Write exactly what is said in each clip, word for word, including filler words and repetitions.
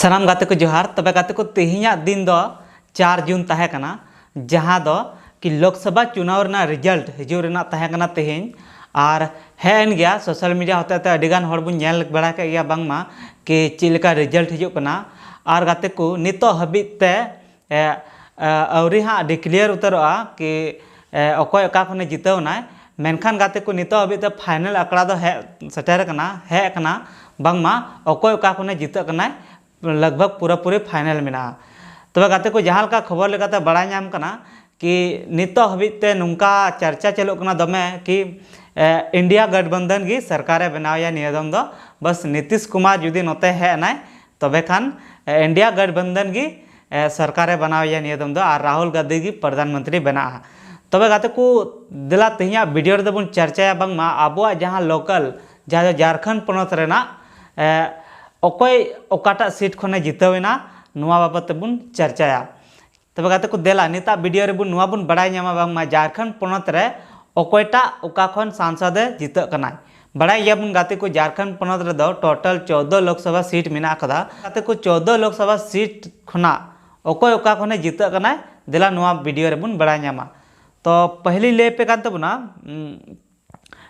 ᱥᱟᱱᱟᱢ ᱜᱟᱛᱮ ᱠᱚ ᱡᱚᱦᱟᱨ᱾ ᱛᱚᱵᱮ ᱜᱟᱛᱮ ᱠᱚ, ᱛᱮᱦᱮᱧᱟᱜ ᱫᱤᱱ ᱫᱚ ᱪᱟᱨ ᱡᱩᱱ ᱛᱟᱦᱮᱸ ᱠᱟᱱᱟ, ᱡᱟᱦᱟᱸ ᱫᱚ ᱠᱤ ᱞᱳᱠᱥᱚᱵᱷᱟ ᱪᱩᱱᱟᱣ ᱨᱮᱱᱟᱜ ᱨᱤᱡᱟᱞᱴ ᱦᱤᱡᱩᱜ ᱨᱮᱱᱟᱜ ᱛᱟᱦᱮᱸ ᱠᱟᱱᱟ ᱛᱮᱦᱮᱧ, ᱟᱨ ᱦᱮᱡ ᱮᱱ ᱜᱮᱭᱟ᱾ ᱥᱳᱥᱟᱞ ᱢᱤᱰᱤᱭᱟ ᱦᱚᱛᱮ ᱛᱮ ᱟᱹᱰᱤ ᱜᱟᱱ ᱦᱚᱲ ᱵᱚᱱ ᱧᱮᱞ ᱵᱟᱲᱟ ᱠᱮᱫ ᱜᱮᱭᱟ ᱵᱟᱝᱢᱟ ᱠᱤ ᱪᱮᱫ ᱞᱮᱠᱟ ᱨᱤᱡᱟᱞᱴ ᱦᱤᱡᱩᱜ ᱠᱟᱱᱟ᱾ ᱟᱨ ᱜᱟᱛᱮ ᱠᱚ, ᱱᱤᱛᱚᱜ ᱦᱟᱹᱵᱤᱡ ᱛᱮ ᱮ, ᱮ, ᱟᱹᱣᱨᱤ ᱦᱟᱸᱜ ᱰᱤᱠᱞᱮᱭᱟᱨ ᱩᱛᱟᱹᱨᱚᱜᱼᱟ ᱠᱤ ᱮ, ᱚᱠᱚᱭ ᱚᱠᱟ ᱠᱷᱚᱱᱮ ᱡᱤᱛᱟᱹᱣ ᱮᱱᱟᱭ, ᱢᱮᱱᱠᱷᱟᱱ ᱜᱟᱛᱮ ᱠᱚ, ᱱᱤᱛᱚᱜ ᱦᱟᱹᱵᱤᱡ ᱛᱮ ᱯᱷᱟᱭᱱᱮᱞ ᱟᱠᱷᱲᱟ ᱫᱚ ᱦᱮᱡ ᱥᱮᱴᱮᱨ ᱟᱠᱟᱱᱟ, ᱦᱮᱡ ᱟᱠᱟᱱᱟ ᱵᱟᱝᱢᱟ ᱚᱠᱚᱭ ᱚᱠᱟ ᱠᱷᱚᱱᱮ ᱡᱤᱛᱟᱹᱜ ᱠᱟᱱᱟᱭ, ᱞᱟᱜᱽ ᱵᱷᱟᱜᱽ ᱯᱩᱨᱟᱹᱯᱩᱨᱤ ᱯᱷᱟᱭᱱᱮᱞ ᱢᱮᱱᱟᱜᱼᱟ᱾ ᱛᱚᱵᱮ ᱜᱟᱛᱮ ᱠᱚ, ᱡᱟᱦᱟᱸ ᱞᱮᱠᱟ ᱠᱷᱚᱵᱚᱨ ᱞᱮᱠᱟᱛᱮ ᱵᱟᱲᱟᱭ ᱧᱟᱢ ᱠᱟᱱᱟ ᱠᱤ ᱱᱤᱛᱚᱜ ᱦᱟᱹᱵᱤᱡ ᱛᱮ ᱱᱚᱝᱠᱟ ᱪᱟᱨᱪᱟ ᱪᱟᱹᱞᱩᱜ ᱠᱟᱱᱟ ᱫᱚᱢᱮ ᱠᱤ ᱮ, ᱤᱱᱰᱤᱭᱟ ᱜᱟᱴᱷᱵᱟᱱᱫᱷᱟᱱ ᱜᱮ ᱥᱚᱨᱠᱟᱨᱮ ᱵᱮᱱᱟᱣᱮᱭᱟ ᱱᱤᱭᱟᱹ ᱫᱚᱢ ᱫᱚ᱾ ᱵᱟᱥ ᱱᱤᱛᱤᱥ ᱠᱩᱢᱟᱨ ᱡᱩᱫᱤ ᱱᱚᱛᱮ ᱦᱮᱡ ᱮᱱᱟᱭ, ᱛᱚᱵᱮ ᱠᱷᱟᱱ ᱮ, ᱤᱱᱰᱤᱭᱟ ᱜᱟᱴᱷᱵᱟᱱᱫᱷᱟᱱ ᱜᱮ ᱮ, ᱥᱚᱨᱠᱟᱨᱮ ᱵᱮᱱᱟᱣᱮᱭᱟ ᱱᱤᱭᱟᱹ ᱫᱚᱢ ᱫᱚ, ᱟᱨ ᱨᱟᱦᱩᱞ ᱜᱟᱱᱫᱷᱤ ᱜᱮ ᱯᱨᱚᱫᱷᱟᱱ ᱢᱚᱱᱛᱨᱤ ᱵᱮᱱᱟᱜᱼᱟ᱾ ᱛᱚᱵᱮ ᱜᱟᱛᱮ ᱠᱚ, ᱫᱮᱞᱟ ᱛᱮᱦᱮᱧᱟᱜ ᱵᱷᱤᱰᱤᱭᱳ ᱨᱮᱫᱚ ᱵᱚᱱ ᱪᱟᱨᱪᱟᱭᱟ ᱵᱟᱝᱢᱟ ᱟᱵᱚᱣᱟᱜ ᱡᱟᱦᱟᱸ ᱞᱳᱠᱟᱞ, ᱡᱟᱦᱟᱸ ᱫᱚ ᱡᱷᱟᱲᱠᱷᱚᱸᱰ ᱯᱚᱱᱚᱛ ᱨᱮᱱᱟᱜ ᱮ, ᱚᱠᱚᱭ ᱚᱠᱟᱴᱟᱜ ᱥᱤᱴ ᱠᱷᱚᱱᱮ ᱡᱤᱛᱟᱹᱣ ᱮᱱᱟ, ᱱᱚᱣᱟ ᱵᱟᱵᱚᱫ ᱛᱮᱵᱚᱱ ᱪᱟᱨᱪᱟᱭᱟ᱾ ᱛᱚᱵᱮ ᱜᱟᱛᱮ ᱠᱚ, ᱫᱮᱞᱟ ᱱᱤᱛᱟᱜ ᱵᱷᱤᱰᱤᱭᱳ ᱨᱮᱵᱚᱱ, ᱱᱚᱣᱟ ᱵᱚᱱ ᱵᱟᱲᱟᱭ ᱧᱟᱢᱟ ᱵᱟᱝᱢᱟ ᱡᱷᱟᱲᱠᱷᱚᱸᱰ ᱯᱚᱱᱚᱛ ᱨᱮ ᱚᱠᱚᱭᱴᱟᱜ ᱚᱠᱟ ᱠᱷᱚᱱ ᱥᱟᱝᱥᱚᱫ ᱮ ᱡᱤᱛᱟᱹᱜ ᱠᱟᱱᱟᱭ᱾ ᱵᱟᱲᱟᱭ ᱜᱮᱭᱟᱵᱚᱱ ᱜᱟᱛᱮ ᱠᱚ, ᱡᱷᱟᱲᱠᱷᱚᱸᱰ ᱯᱚᱱᱚᱛ ᱨᱮᱫᱚ ᱴᱳᱴᱟᱞ ᱪᱳᱫᱽᱫᱳ ᱞᱳᱠᱥᱚᱵᱷᱟ ᱥᱤᱴ ᱢᱮᱱᱟᱜ ᱟᱠᱟᱫᱟ᱾ ᱜᱟᱛᱮ ᱠᱚ, ᱪᱳᱫᱽᱫᱳ ᱞᱳᱠᱥᱚᱵᱷᱟ ᱥᱤᱴ ᱠᱷᱚᱱᱟᱜ ᱚᱠᱚᱭ ᱚᱠᱟ ᱠᱷᱚᱱᱮ ᱡᱤᱛᱟᱹᱜ ᱠᱟᱱᱟᱭ, ᱫᱮᱞᱟ ᱱᱚᱣᱟ ᱵᱷᱤᱰᱤᱭᱳ ᱨᱮᱵᱚᱱ ᱵᱟᱲᱟᱭ ᱧᱟᱢᱟ᱾ ᱛᱚ ᱯᱟᱹᱦᱤᱞᱤᱧ ᱞᱟᱹᱭ ᱟᱯᱮ ᱠᱟᱱ ᱛᱟᱵᱚᱱᱟ, ᱩᱢ,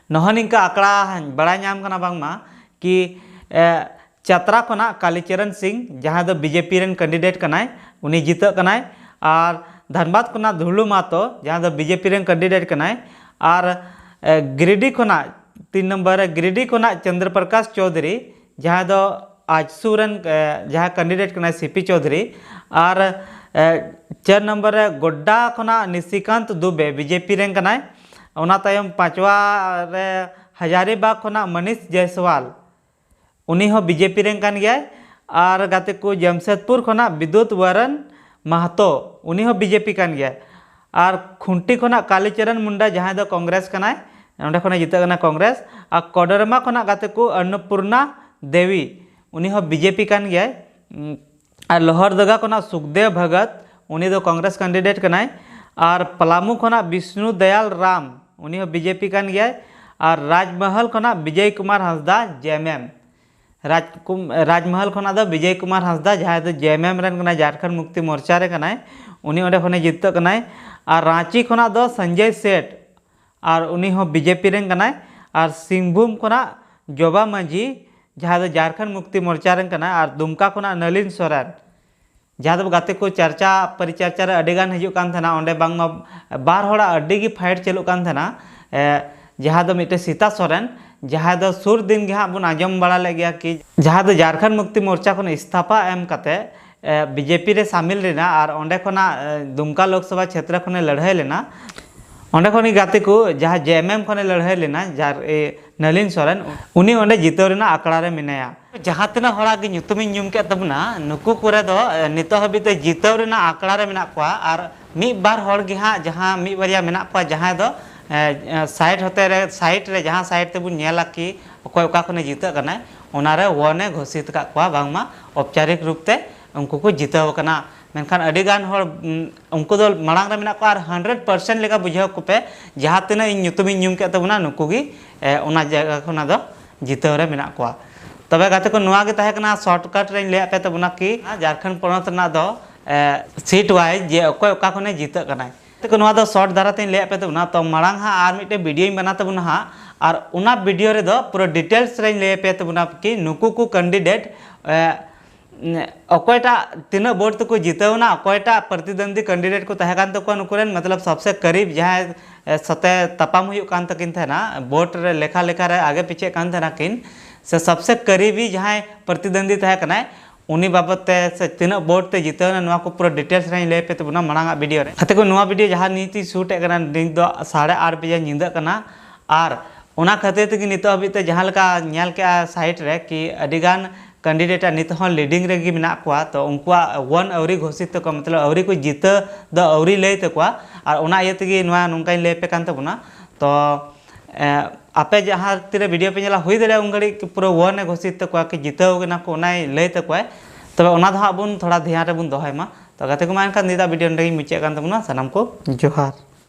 ᱱᱚᱦᱚ ᱱᱤᱝᱠᱟ ᱟᱠᱲᱟ ᱵᱟᱲᱟᱭ ᱧᱟᱢ ᱠᱟᱱᱟ ᱵᱟᱝᱢᱟ ᱠᱤ ᱮ, ᱪᱟᱛᱨᱟ ᱠᱷᱚᱱᱟᱜ ᱠᱟᱞᱤᱪᱚᱨᱚᱱ ᱥᱤᱝ, ᱡᱟᱦᱟᱸᱭ ᱫᱚ ᱵᱤᱡᱮᱯᱤ ᱨᱮᱱ ᱠᱮᱱᱰᱤᱰᱮᱴ ᱠᱟᱱᱟᱭ, ᱩᱱᱤ ᱡᱤᱛᱟᱹᱜ ᱠᱟᱱᱟᱭ᱾ ᱟᱨ ᱫᱷᱟᱱᱵᱟᱫᱽ ᱠᱷᱚᱱᱟᱜ ᱫᱷᱩᱞᱩ ᱢᱟᱦᱟᱛᱚ, ᱡᱟᱦᱟᱸᱭ ᱫᱚ ᱵᱤᱡᱮᱯᱤ ᱨᱮᱱ ᱠᱮᱱᱰᱤᱰᱮᱴ ᱠᱟᱱᱟᱭ᱾ ᱟᱨ ᱮ, ᱜᱤᱨᱤᱰᱤ ᱠᱷᱚᱱᱟᱜ ᱛᱤᱱ ᱱᱚᱢᱵᱚᱨ ᱨᱮ ᱜᱤᱨᱤᱰᱤ ᱠᱷᱚᱱᱟᱜ ᱪᱚᱱᱫᱨᱚ ᱯᱨᱚᱠᱟᱥ ᱪᱳᱣᱫᱷᱩᱨᱤ, ᱡᱟᱦᱟᱸᱭ ᱫᱚ ᱟᱡᱥᱩ ᱨᱮᱱ ᱮ, ᱡᱟᱦᱟᱸᱭ ᱠᱮᱱᱰᱤᱰᱮᱴ ᱠᱟᱱᱟᱭ ᱥᱤ ᱯᱤ ᱪᱳᱣᱫᱷᱩᱨᱤ᱾ ᱟᱨ ᱮ, ᱪᱟᱨ ᱱᱚᱢᱵᱚᱨ ᱨᱮ ᱜᱳᱰᱰᱟ ᱠᱷᱚᱱᱟᱜ ᱱᱤᱥᱤᱠᱟᱱᱛ ᱫᱩᱵᱮ, ᱵᱤᱡᱮᱯᱤ ᱨᱮᱱ ᱠᱟᱱᱟᱭ᱾ ᱚᱱᱟ ᱛᱟᱭᱚᱢ ᱯᱟᱸᱪᱣᱟ ᱨᱮ ᱦᱟᱡᱟᱨᱤᱵᱟᱜᱽ ᱠᱷᱚᱱᱟᱜ ᱢᱟᱱᱤᱥ ᱡᱟᱭᱥᱣᱟᱞ, ᱩᱱᱤ ᱦᱚᱸ ᱵᱤᱡᱮᱯᱤ ᱨᱮᱱ ᱠᱟᱱ ᱜᱮᱭᱟᱭ᱾ ᱟᱨ ᱜᱟᱛᱮ ᱠᱚ, ᱡᱟᱢᱥᱮᱫᱽᱯᱩᱨ ᱠᱷᱚᱱᱟᱜ ᱵᱤᱫᱩᱛ ᱣᱟᱨᱚᱱ ᱢᱟᱦᱟᱛᱚ, ᱩᱱᱤ ᱦᱚᱸ ᱵᱤᱡᱮᱯᱤ ᱠᱟᱱ ᱜᱮᱭᱟᱭ᱾ ᱟᱨ ᱠᱷᱩᱱᱴᱤ ᱠᱷᱚᱱᱟᱜ ᱠᱟᱞᱤᱪᱚᱨᱚᱱ ᱢᱩᱱᱰᱟ, ᱡᱟᱦᱟᱸᱭ ᱫᱚ ᱠᱚᱝᱜᱨᱮᱥ ᱠᱟᱱᱟᱭ, ᱚᱸᱰᱮ ᱠᱷᱚᱱᱮ ᱡᱤᱛᱟᱹᱜ ᱠᱟᱱᱟ ᱠᱚᱝᱜᱨᱮᱥ᱾ ᱟᱨ ᱠᱚᱰᱚᱨᱢᱟ ᱠᱷᱚᱱᱟᱜ ᱜᱟᱛᱮ ᱠᱚ ᱚᱱᱱᱚᱯᱩᱨᱱᱟ ᱫᱮᱵᱤ, ᱩᱱᱤ ᱦᱚᱸ ᱵᱤᱡᱮᱯᱤ ᱠᱟᱱ ᱜᱮᱭᱟᱭ᱾ ᱩᱸ, ᱟᱨ ᱞᱳᱦᱟᱨᱫᱟᱜᱟ ᱠᱷᱚᱱᱟᱜ ᱥᱩᱠᱫᱮᱵ ᱵᱷᱚᱜᱚᱛ, ᱩᱱᱤ ᱫᱚ ᱠᱚᱝᱜᱨᱮᱥ ᱠᱮᱱᱰᱤᱰᱮᱴ ᱠᱟᱱᱟᱭ᱾ ᱟᱨ ᱯᱟᱞᱟᱢᱩ ᱠᱷᱚᱱᱟᱜ ᱵᱤᱥᱱᱩ ᱫᱚᱭᱟᱞ ᱨᱟᱢ, ᱩᱱᱤ ᱦᱚᱸ ᱵᱤᱡᱮᱯᱤ ᱠᱟᱱ ᱜᱮᱭᱟᱭ᱾ ᱟᱨ ᱨᱟᱡᱽᱢᱚᱦᱚᱞ ᱠᱷᱚᱱᱟᱜ ᱵᱤᱡᱚᱭ ᱠᱩᱢᱟᱨ ᱦᱟᱸᱥᱫᱟ, ᱡᱮ ᱮᱢ ᱮᱢ᱾ ᱨᱟᱡᱽ ᱠᱩᱢ- ᱨᱟᱡᱽᱢᱚᱦᱚᱞ ᱠᱷᱚᱱᱟᱜ ᱫᱚ ᱵᱤᱡᱚᱭ ᱠᱩᱢᱟᱨ ᱦᱟᱸᱥᱫᱟ, ᱡᱟᱦᱟᱸᱭ ᱫᱚ ᱡᱮ ᱮᱢ ᱮᱢ ᱨᱮᱱ ᱠᱟᱱᱟᱭ, ᱡᱷᱟᱲᱠᱷᱚᱸᱰ ᱢᱩᱠᱛᱤ ᱢᱳᱨᱪᱟ ᱨᱮ ᱠᱟᱱᱟᱭ, ᱩᱱᱤ ᱚᱸᱰᱮ ᱠᱷᱚᱱᱮ ᱡᱤᱛᱟᱹᱜ ᱠᱟᱱᱟᱭ᱾ ᱟᱨ ᱨᱟᱸᱪᱤ ᱠᱷᱚᱱᱟᱜ ᱫᱚ ᱥᱚᱧᱡᱚᱭ ᱥᱮᱴ, ᱟᱨ ᱩᱱᱤ ᱦᱚᱸ ᱵᱤᱡᱮᱯᱤ ᱨᱮᱱ ᱠᱟᱱᱟᱭ᱾ ᱟᱨ ᱥᱤᱝᱵᱷᱩᱢ ᱠᱷᱚᱱᱟᱜ ᱡᱚᱵᱟ ᱢᱟᱹᱡᱷᱤ, ᱡᱟᱦᱟᱸᱭ ᱫᱚ ᱡᱷᱟᱲᱠᱷᱚᱸᱰ ᱢᱩᱠᱛᱤ ᱢᱳᱨᱪᱟ ᱨᱮᱱ ᱠᱟᱱᱟᱭ, ᱟᱨ ᱫᱩᱢᱠᱟ ᱠᱷᱚᱱᱟᱜ ᱱᱚᱞᱤᱱ ᱥᱚᱨᱮᱱ, ᱡᱟᱦᱟᱸ ᱫᱚ ᱜᱟᱛᱮ ᱠᱚ ᱪᱟᱨᱪᱟ ᱯᱚᱨᱤᱪᱟᱨᱪᱟ ᱨᱮ ᱟᱹᱰᱤ ᱜᱟᱱ ᱦᱤᱡᱩᱜ ᱠᱟᱱ ᱛᱟᱦᱮᱱᱟ᱾ ᱚᱸᱰᱮ ᱵᱟᱝᱢᱟ ᱵᱟᱨ ᱦᱚᱲᱟᱜ ᱟᱹᱰᱤ ᱜᱮ ᱯᱷᱟᱭᱤᱴ ᱪᱟᱹᱞᱩᱜ ᱠᱟᱱ ᱛᱟᱦᱮᱱᱟ, ᱮ, ᱡᱟᱦᱟᱸ ᱫᱚ ᱢᱤᱫᱴᱮᱱ ᱥᱤᱛᱟ ᱥᱚᱨᱮᱱ, ᱡᱟᱦᱟᱸᱭ ᱫᱚ ᱥᱩᱨ ᱫᱤᱱ ᱜᱮ ᱦᱟᱸᱜ ᱵᱚᱱ ᱟᱸᱡᱚᱢ ᱵᱟᱲᱟ ᱞᱮᱫ ᱜᱮᱭᱟ ᱠᱤ, ᱡᱟᱦᱟᱸ ᱫᱚ ᱡᱷᱟᱲᱠᱷᱚᱸᱰ ᱢᱩᱠᱛᱤ ᱢᱳᱨᱪᱟ ᱠᱷᱚᱱ ᱤᱥᱛᱷᱟᱯᱟ ᱮᱢ ᱠᱟᱛᱮ, ᱮ, ᱵᱤᱡᱮᱯᱤ ᱨᱮ ᱥᱟᱢᱤᱞ ᱞᱮᱱᱟ ᱟᱨ ᱚᱸᱰᱮ ᱠᱷᱚᱱᱟᱜ, ᱮ, ᱫᱩᱢᱠᱟ ᱞᱳᱠᱥᱚᱵᱷᱟ ᱪᱷᱮᱛᱨᱚ ᱠᱷᱚᱱᱮ ᱞᱟᱹᱲᱦᱟᱹᱭ ᱞᱮᱱᱟ᱾ ᱚᱸᱰᱮ ᱠᱷᱚᱱ ᱜᱮ ᱜᱟᱛᱮ ᱠᱚ, ᱡᱟᱦᱟᱸ ᱡᱮ ᱮᱢ ᱮᱢ ᱠᱷᱚᱱᱮ ᱞᱟᱹᱲᱦᱟᱹᱭ ᱞᱮᱱᱟ, ᱡᱟᱨ-, ᱮ, ᱱᱚᱞᱤᱱ ᱥᱚᱨᱮᱱ, ᱩᱱᱤ ᱚᱸᱰᱮ ᱡᱤᱛᱟᱹᱣ ᱨᱮᱱᱟᱜ ᱟᱠᱲᱟ ᱨᱮ ᱢᱮᱱᱟᱭᱟ᱾ ᱡᱟᱦᱟᱸ ᱛᱤᱱᱟᱹᱜ ᱦᱚᱲᱟᱜ ᱜᱮ ᱧᱩᱛᱩᱢᱤᱧ ᱧᱩᱢ ᱠᱮᱫ ᱛᱟᱵᱚᱱᱟ, ᱱᱩᱠᱩ ᱠᱚᱨᱮ ᱫᱚ, ᱮ, ᱱᱤᱛᱚᱜ ᱦᱟᱹᱵᱤᱡ ᱛᱮ ᱡᱤᱛᱟᱹᱣ ᱨᱮᱱᱟᱜ ᱟᱠᱲᱟ ᱨᱮ ᱢᱮᱱᱟᱜ ᱠᱚᱣᱟ᱾ ᱟᱨ ᱢᱤᱫ ᱵᱟᱨ ᱦᱚᱲ ᱜᱮ ᱦᱟᱸᱜ, ᱡᱟᱦᱟᱸ ᱢᱤᱫ ᱵᱟᱨᱭᱟ ᱢᱮᱱᱟᱜ ᱠᱚᱣᱟ, ᱡᱟᱦᱟᱸᱭ ᱫᱚ, ᱮ, ᱮ, ᱥᱟᱭᱤᱰ ᱦᱚᱛᱮ ᱨᱮ, ᱥᱟᱭᱤᱰ ᱨᱮ ᱡᱟᱦᱟᱸ ᱥᱟᱭᱤᱰ ᱛᱮᱵᱚᱱ ᱧᱮᱞᱟ ᱠᱤ ᱚᱠᱚᱭ ᱚᱠᱟ ᱠᱷᱚᱱᱮ ᱡᱤᱛᱟᱹᱜ ᱠᱟᱱᱟᱭ, ᱚᱱᱟᱨᱮ ᱣᱚᱱ ᱮ ᱜᱷᱳᱥᱤᱛ ᱟᱠᱟᱫ ᱠᱚᱣᱟ, ᱵᱟᱝᱢᱟ ᱚᱯᱪᱟᱨᱤᱠ ᱨᱩᱯ ᱛᱮ ᱩᱱᱠᱩ ᱠᱚ ᱡᱤᱛᱟᱹᱣ ᱟᱠᱟᱱᱟ᱾ ᱢᱮᱱᱠᱷᱟᱱ ᱟᱹᱰᱤ ᱜᱟᱱ ᱦᱚᱲ, ᱩᱢ, ᱩᱱᱠᱩ ᱫᱚ ᱢᱟᱲᱟᱝ ᱨᱮ ᱢᱮᱱᱟᱜ ᱠᱚᱣᱟ᱾ ᱟᱨ ᱦᱟᱱᱰᱨᱮᱰ ᱯᱟᱨᱥᱮᱱᱴ ᱞᱮᱠᱟ ᱵᱩᱡᱷᱟᱹᱣ ᱠᱚᱯᱮ, ᱡᱟᱦᱟᱸ ᱛᱤᱱᱟᱹᱜ ᱤᱧ ᱧᱩᱛᱩᱢᱤᱧ ᱧᱩᱢ ᱠᱮᱫ ᱛᱟᱵᱚᱱᱟ, ᱱᱩᱠᱩ ᱜᱮ, ᱮ, ᱚᱱᱟ ᱡᱟᱭᱜᱟ ᱠᱷᱚᱱᱟᱜ ᱫᱚ ᱡᱤᱛᱟᱹᱣ ᱨᱮ ᱢᱮᱱᱟᱜ ᱠᱚᱣᱟ᱾ ᱛᱚᱵᱮ ᱜᱟᱛᱮ ᱠᱚ, ᱱᱚᱣᱟ ᱜᱮ ᱛᱟᱦᱮᱸ ᱠᱟᱱᱟ ᱥᱚᱨᱴᱠᱟᱴ ᱨᱮᱧ ᱞᱟᱹᱭᱟᱫ ᱯᱮ ᱛᱟᱵᱚᱱᱟ ᱠᱤ ᱡᱷᱟᱲᱠᱷᱚᱸᱰ ᱯᱚᱱᱚᱛ ᱨᱮᱱᱟᱜ ᱫᱚ, ᱮ, ᱥᱤᱴ ᱣᱟᱭᱤᱡ ᱡᱮ ᱚᱠᱚᱭ ᱚᱠᱟ ᱠᱷᱚᱱᱮ ᱡᱤᱛᱟᱹᱜ ᱠᱟᱱᱟᱭ᱾ ᱜᱟᱛᱮ ᱠᱚ, ᱱᱚᱣᱟ ᱫᱚ ᱥᱚᱨᱴ ᱫᱷᱟᱨᱟ ᱛᱮᱧ ᱞᱟᱹᱭᱟᱫ ᱯᱮ ᱛᱟᱵᱚᱱᱟ᱾ ᱛᱚ ᱢᱟᱲᱟᱝ ᱦᱟᱸᱜ ᱟᱨ ᱢᱤᱫᱴᱮᱱ ᱵᱷᱤᱰᱤᱭᱳᱧ ᱵᱮᱱᱟᱣ ᱛᱟᱵᱚᱱᱟ ᱦᱟᱸᱜ, ᱟᱨ ᱚᱱᱟ ᱵᱷᱤᱰᱤᱭᱳ ᱨᱮᱫᱚ ᱯᱩᱨᱟᱹ ᱰᱤᱴᱮᱞᱥ ᱨᱮᱧ ᱞᱟᱹᱭ ᱟᱯᱮ ᱛᱟᱵᱚᱱᱟ ᱠᱤ ᱱᱩᱠᱩ ᱠᱚ ᱠᱮᱱᱰᱤᱰᱮᱴ, ᱮ, ᱚᱠᱚᱭᱴᱟᱜ ᱛᱤᱱᱟᱹᱜ ᱵᱷᱳᱴ ᱛᱮᱠᱚ ᱡᱤᱛᱟᱹᱣ ᱮᱱᱟ, ᱚᱠᱚᱭᱴᱟᱜ ᱯᱨᱚᱛᱤᱫᱚᱱᱫᱤ ᱠᱮᱱᱰᱤᱰᱮᱴ ᱠᱚ ᱛᱟᱦᱮᱸ ᱠᱟᱱ ᱛᱟᱠᱚᱣᱟ, ᱱᱩᱠᱩ ᱨᱮᱱ ᱢᱚᱛᱞᱚᱵ ᱥᱚᱵᱥᱮ ᱠᱟᱨᱤᱵ ᱡᱟᱦᱟᱸᱭ, ᱮ, ᱥᱟᱛᱮ ᱛᱟᱯᱟᱢ ᱦᱩᱭᱩᱜ ᱠᱟᱱ ᱛᱟᱹᱠᱤᱱ ᱛᱟᱦᱮᱱᱟ, ᱵᱷᱳᱴ ᱨᱮ ᱞᱮᱠᱷᱟ ᱞᱮᱠᱷᱟ ᱨᱮ ᱟᱜᱮ ᱯᱤᱪᱷᱮᱜ ᱠᱟᱱ ᱛᱟᱦᱮᱱᱟ ᱠᱤᱱ, ᱥᱮ ᱥᱚᱵᱥᱮ ᱠᱟᱨᱤᱵᱤ ᱡᱟᱦᱟᱸᱭ ᱯᱨᱚᱛᱤᱫᱚᱱᱫᱤ ᱛᱟᱦᱮᱸ ᱠᱟᱱᱟᱭ, ᱩᱱᱤ ᱵᱟᱵᱚᱫ ᱛᱮ ᱥᱮ ᱛᱤᱱᱟᱹᱜ ᱵᱷᱳᱴ ᱛᱮ ᱡᱤᱛᱟᱹᱣ ᱮᱱᱟ, ᱱᱚᱣᱟ ᱠᱚ ᱯᱩᱨᱟᱹ ᱰᱤᱴᱮᱞᱥ ᱨᱮᱧ ᱞᱟᱹᱭ ᱟᱯᱮ ᱛᱟᱵᱚᱱᱟ ᱢᱟᱲᱟᱝ ᱟᱜ ᱵᱷᱤᱰᱤᱭᱳ ᱨᱮ᱾ ᱜᱟᱛᱮ ᱠᱚ, ᱱᱚᱣᱟ ᱵᱷᱤᱰᱤᱭᱳ ᱡᱟᱦᱟᱸ ᱱᱤᱛ ᱤᱧ ᱥᱩᱴ ᱮᱫ ᱠᱟᱱᱟ, ᱱᱤᱛ ᱫᱚ ᱥᱟᱲᱮ ᱟᱴ ᱵᱟᱡᱮ ᱧᱤᱫᱟᱹᱜ ᱠᱟᱱᱟ᱾ ᱟᱨ ᱚᱱᱟ ᱠᱷᱟᱹᱛᱤᱨ ᱛᱮᱜᱮ ᱱᱤᱛᱚᱜ ᱦᱟᱹᱵᱤᱡ ᱛᱮ ᱡᱟᱦᱟᱸ ᱞᱮᱠᱟ ᱧᱮᱞ ᱠᱮᱜᱼᱟ ᱥᱟᱭᱤᱴ ᱨᱮ ᱠᱤ ᱟᱹᱰᱤ ᱜᱟᱱ ᱠᱮᱱᱰᱤᱰᱮᱴ ᱟᱜ ᱱᱤᱛ ᱦᱚᱸ ᱞᱤᱰᱤᱝ ᱨᱮᱜᱮ ᱢᱮᱱᱟᱜ ᱠᱚᱣᱟ, ᱛᱚ ᱩᱱᱠᱩᱣᱟᱜ ᱣᱟᱱ ᱟᱹᱣᱨᱤ ᱜᱷᱳᱥᱤᱛ ᱛᱟᱠᱚᱣᱟ, ᱢᱚᱛᱞᱚᱵ ᱟᱹᱣᱨᱤ ᱠᱚ ᱡᱤᱛᱟᱹ ᱫᱚ ᱟᱹᱣᱨᱤ ᱞᱟᱹᱭ ᱛᱟᱠᱚᱣᱟ᱾ ᱟᱨ ᱚᱱᱟ ᱤᱭᱟᱹ ᱛᱮᱜᱮ ᱱᱚᱣᱟ ᱱᱚᱝᱠᱟᱧ ᱞᱟᱹᱭ ᱟᱯᱮ ᱠᱟᱱ ᱛᱟᱵᱚᱱᱟ᱾ ᱛᱚ ᱮ, ᱟᱯᱮ ᱡᱟᱦᱟᱸ ᱛᱤᱨᱮ ᱵᱷᱤᱰᱤᱭᱳ ᱯᱮ ᱧᱮᱞᱟ, ᱦᱩᱭ ᱫᱟᱲᱮᱭᱟᱜᱼᱟ ᱩᱱ ᱜᱷᱟᱹᱲᱤᱡ ᱯᱩᱨᱟᱹ ᱣᱟᱱ ᱮ ᱜᱷᱳᱥᱤᱛ ᱛᱟᱠᱚᱣᱟ ᱠᱤ ᱡᱤᱛᱟᱹᱣ ᱠᱟᱱᱟ ᱠᱚ, ᱚᱱᱟᱭ ᱞᱟᱹᱭ ᱛᱟᱠᱚᱣᱟᱭ᱾ ᱛᱚᱵᱮ ᱚᱱᱟ ᱫᱚ ᱦᱟᱸᱜ ᱵᱚᱱ ᱛᱷᱚᱲᱟ ᱫᱷᱮᱭᱟᱱ ᱨᱮᱵᱚᱱ ᱫᱚᱦᱚᱭ ᱢᱟ᱾ ᱛᱚ ᱜᱟᱛᱮ ᱠᱚ ᱢᱟ, ᱮᱱᱠᱷᱟᱱ ᱱᱤᱛᱟᱜ ᱵᱷᱤᱰᱤᱭᱳ ᱱᱚᱸᱰᱮ ᱜᱤᱧ ᱢᱩᱪᱟᱹᱫ ᱠᱟᱱ ᱛᱟᱵᱚᱱᱟ᱾ ᱥᱟᱱᱟᱢ ᱠᱚ ᱡᱚᱦᱟᱨ᱾